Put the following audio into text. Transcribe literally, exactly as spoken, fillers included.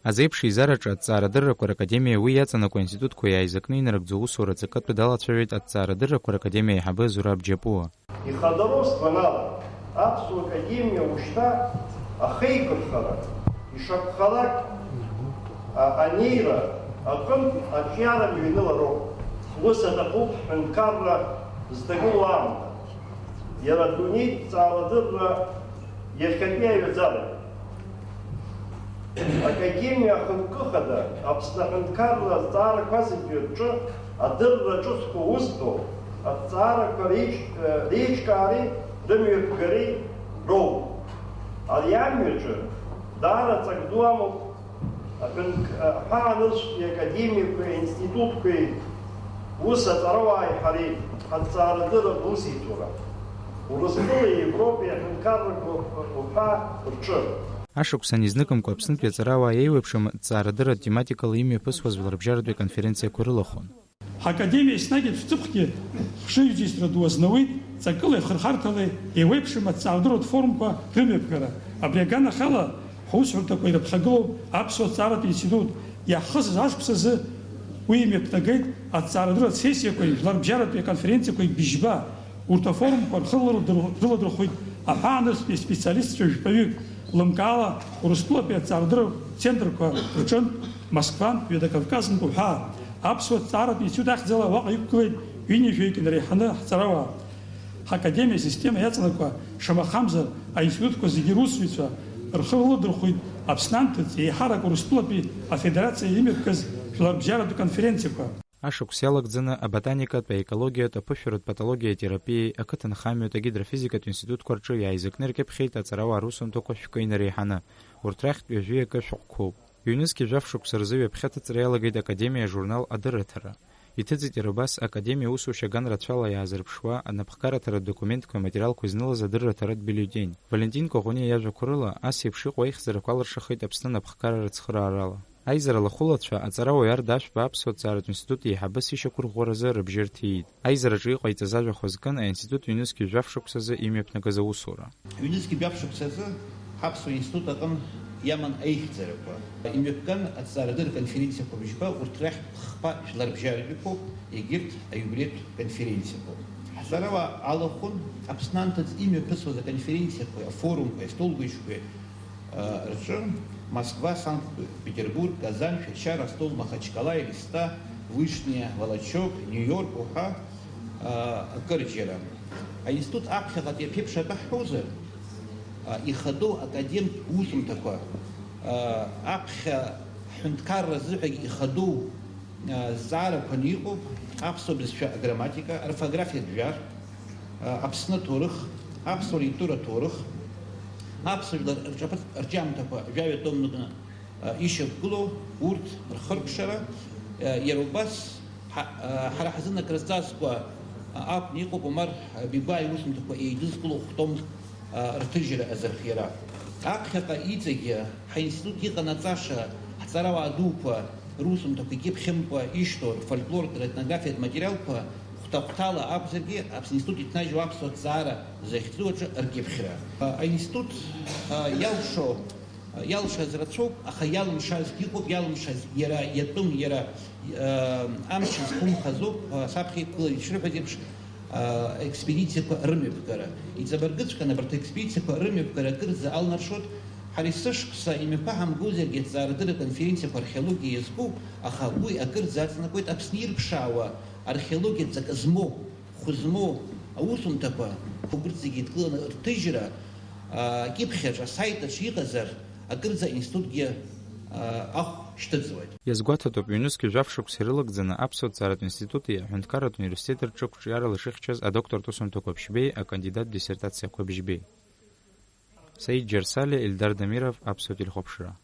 Азеиԥш еизараҿы Аҭҵаарадыррақәа ракадемиа уи иаҵанакуа аинститутқәа иааизакны инарыгӡо аусура аҵакы адалацәажәеит Аҭҵаарадыррақәа ракадемиа аиҳабы Зураб Џьапуа. Ихадароу сгәанала, аԥсуа академиа ушьҭа ахеиқәырхара, ишакәхалак, а-, анеира аҟынтә аҿиара мҩанылароуп. Ус аҭахуп ҳҳәынҭқарра зҭагылоу аамҭа. Иара адунеитә ҭҵаарадырра иахьатәи аҩаӡарагь. Академиа ахықәкы хада Аԥсны аҳәынҭқарра азҵаарақәа зегьы рҿы адырра ҿыцқәа узҭо, аҭҵаарақәа реиҿ-, реиҿкаареи рымҩаԥгареи роуп. Ари амҩаҿы даара ҵак ду амоуп аҳәынҭ-, аҳәаанырцәтәи академиақәеи аинститутқәеи ус аҵарауааи ҳареи ҳаҭҵаарадырратә усеицура. Урыстәылеи Европеи аҳәынҭқаррақәа уҳәа рҿы. Ашықәсан изныкымкәа Аԥснытәи аҵарауаа еиуеиԥшым аҭҵаарадырратә тематикала имҩаԥысуаз жәларбжьаратәи аконференциақәа рылахәын. Ҳакадемиа еснагь аҽҵыхәгьы хшыҩзышьҭра ду азнауеит, ҵакылеи хырхарҭалеи еиуеиԥшым аҭҵаарадырратә форумқәа рымҩаԥгара. Абри аганахьала ҳусҳәарҭақәа ирыԥхьагылоуп Аԥсуа ҭҵааратә институт. Иаҳхысыз ашықәс азы уи имҩаԥнагеит аҭҵаарадырратә сессиақәеи жәларбжьаратәи аконференциақәеи быжьба. Урҭ афорумқәа рхы рыладырхәит аҳәаанырцәтәи специалистцәа жәпаҩык, лымкаала Урыстәылатәи аҭҵаарадырратә центрқәа рҿынтә, Москвантә, Ҩада Кавказынтә уҳәа. Аԥсуа ҭҵааратә институт ахьӡала уаҟа иқәгылеит ҩынҩажәаҩык инареиҳаны ҳҵарауаа. Ҳакадемиа асистема иаҵанакуа шамахамзар аинститутқәа зегьы русзуҩцәа рхы рыладырхәит Аԥсны анҭыҵ, еиҳарак Урыстәылатәи Афедерациа имҩаԥгаз жәларбжьаратәи конференциақәа. Ашықәс иалагӡаны аботаникатә, аекологиатә, аԥышәаратә патологиа, атерапиеи, ақыҭанхамҩатә, агидрофизикатә институтқәа рҿы иааизакны иркьыԥхьеит аҵарауаа русумҭақәа шәкы инареиҳаны. Урҭ рахьтә ҩажәи акы шәҟәқәоуп. Ҩнызқьи жәаф шықәса рзы ҩаԥхьа аҭыҵра иалагеит Академиа ажурнал Адырраҭара. Иҭыҵит иара убас Академиа аусушьа аганрацәала иаазырԥшуа анапхгараҭаратә документқәеи аматериалқәеи знылаз адырраҭаратә бюллетень. Валентин Коӷониа иажәақәа рыла, ас еиԥш иҟоу аихьӡарақәа алыршахеит Аԥсны анапхгарара цхыраарала. Аизара лахәылацәа аҵарауаҩ Ардашәба Аԥсуа ҭҵааратә институт еиҳабыс ишьақәырӷәӷәаразы рыбжьы рҭиит. Аизараҿы иҟаиҵаз ажәахә азкын аинститут ҩнызқьи жәаф шықәсазы имҩаԥнагаз аусура. Ҩнызқьи жәаф шықәсазы Аԥсуа институт аҟын иаман аихьӡарақәа. Имҩаԥган аҭҵаарадырратә конференциақәа быжьба, урҭ рахьтә хԥа жәларбжьаратәиқәоуп, егьырҭ аиубилеитә конференциақәоуп. Ҳҵарауаа алахәын Аԥсны анҭыҵ имҩаԥысуаз аконференциақәеи, афорумқәеи, астолгәыжьқәеи, рҿы Москва, Санкт-Петербург, Казань, Шәача, Ростов, Махачкала, Элиста, Вышняя, Волочок, Нью-Йорк уҳәа, а, акырџьара. Аинститут аԥхьаҟатәи аԥеиԥш атәы ҳҳәозар, а, ихадоу академтә усумҭақәа, а, аԥхьа ҳҳәынҭқарра азыҳәагь ихадоу, а, зҵаарақәаны иҟоуп аԥсуа бызшәа аграмматика, аорфографиатә жәар, а, Аԥсны аҭоурых, аԥсуа литература аҭоурых, аԥсуа жәлар рҿаԥыц-, рҿиамҭақәа жәаҩа томныкны, а, ишьақәгылоу урҭ рхыркәшара, а, иара убас ҳа-, а, ҳара ҳзын акрызҵазкуа, а, акәны иҟоуп Омар Бигәаа иусумҭақәа еидызкыло хә-томк, а, рҭыжьра азырхиара. Аԥхьаҟа иҵегьы ҳаинститут иҟанаҵаша ҳҵарауаа дуқәа русумҭақәа икьыԥхьымкәа ишьҭоу рфольклортә, ретнографиатә материалқәа хәҭа-хәҭала акәзаргьы, Аԥсны институт иҭнажьуа аԥсуа ҭҵаара захьӡу аҿы ркьыԥхьра. Аинститут, а, иалшо, а, иалшаз рацәоуп, аха иалымшазгьы ыҟоуп, иалымшаз иара иатәым, иара, а, амч зқәымхаз ауп, а, саԥхьа иқәгылаз ишрыҳәаз еиԥш, а, експедициақәа рымҩаԥгара. Иҵабыргыҵәҟьаны абарҭ аекспедициақәа рымҩаԥгара акырӡа алнаршоит. Ҳара есышықәса имҩаԥаҳамгозаргьы аҭҵаарадырратә конференциақәа археологиа иазку, аха уи акырӡа аҵанакуеит Аԥсны ирԥшаауа археологиа ҵакы змоу, хә змоу аусумҭақәа, убырҭ зегьы еидкыланы рҭыжьра, а, акьыԥхьаҿ, асайт аҿы иҟазар, акырӡа аинститутгьы, а, ахә шьҭыҵуеит. Иазгәаҭатәуп, ҩнызқьи жәаф шықәса ирылагӡаны Аԥсуа ҭҵааратә институти аҳәынҭқарратә университети рҿы қәҿиарала ишыхьчаз адоктортә усумҭақәа ԥшьбеи акандидаттә диссертациақәа бжьбеи. Саид Џьарсали, Ельдар Дамиров, Аԥсуа телехәаԥшра.